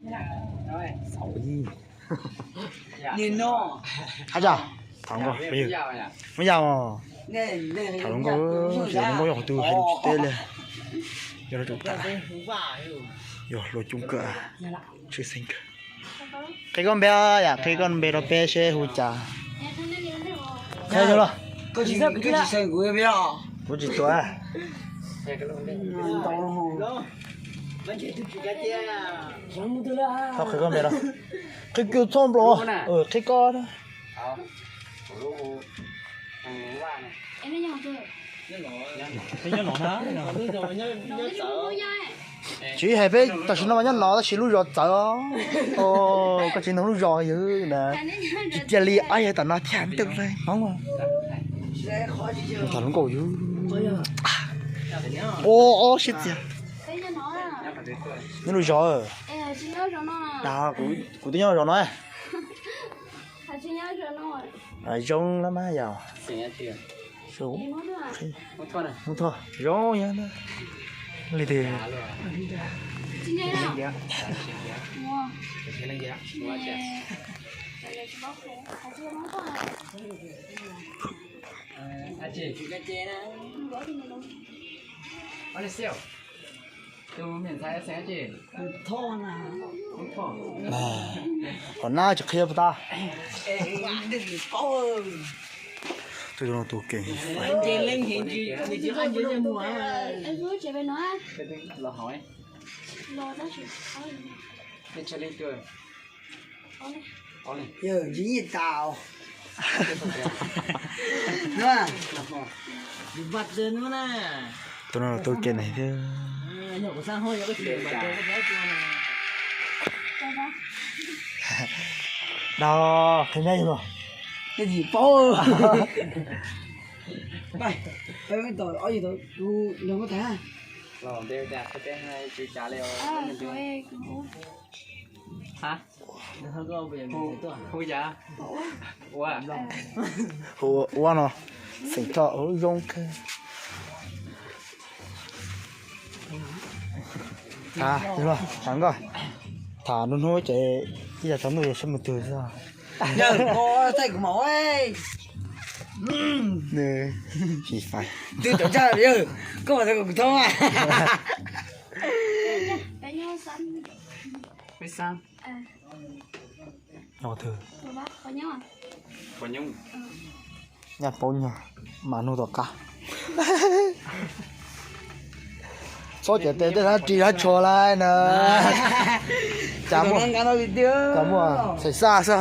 Xav ib, hab tsa, tham hluas nkauj, muab yam os. Tham hluas nkauj, tham hluas nkauj yog qhov twg hais lus tsis teb li. Yog lub tsum tag, yog hluas coob kawg, tshwj xeeb kawg. Qhia koj npe yom, qhia koj npe rau peb seb hu cas. Qhia yog los. Kuv tsis tuav. Txhob qhia koj npe rau. Qhia kiag txhob nplog, qhia koj. Tsis hais peb tam sim no mas nyob no tab sis lub zos txawv os. Koj tsis nug lub zos yog na. Tsis cia li ob yawg tom no thiab ntev Hmoob. Tham hluas nkauj yog. Ob sib txias. Nyob lub zos. Dag, kuv twb nyob zos no. Zoo lawm mas yog. Zoo, zoo yog li tiag. Qhov nab tsis qhia puas tas. Tus no tus kev. Yawg, ntsib nyiaj tas. Tus no tus kev ne thiab. Dag, qhia neb yog los. Peb tsis paub. Hu yam, hu ua no, xeem Thoj hu zoo kawg. Tham, tham nkauj, tham nruab hnub ces ib yam tsaus ntuj yuav sib mus twg xwb. Yawg, koj thaij kuv mam. Twb tawm tsam yawg, koj mam thaij kuv thoob mas. Nyaj paub nyog mas nug tom qab. Txhob cawm tes tej dab ris dab tsho lawm na. Cas muaj, cas muaj xaim xaj xwb.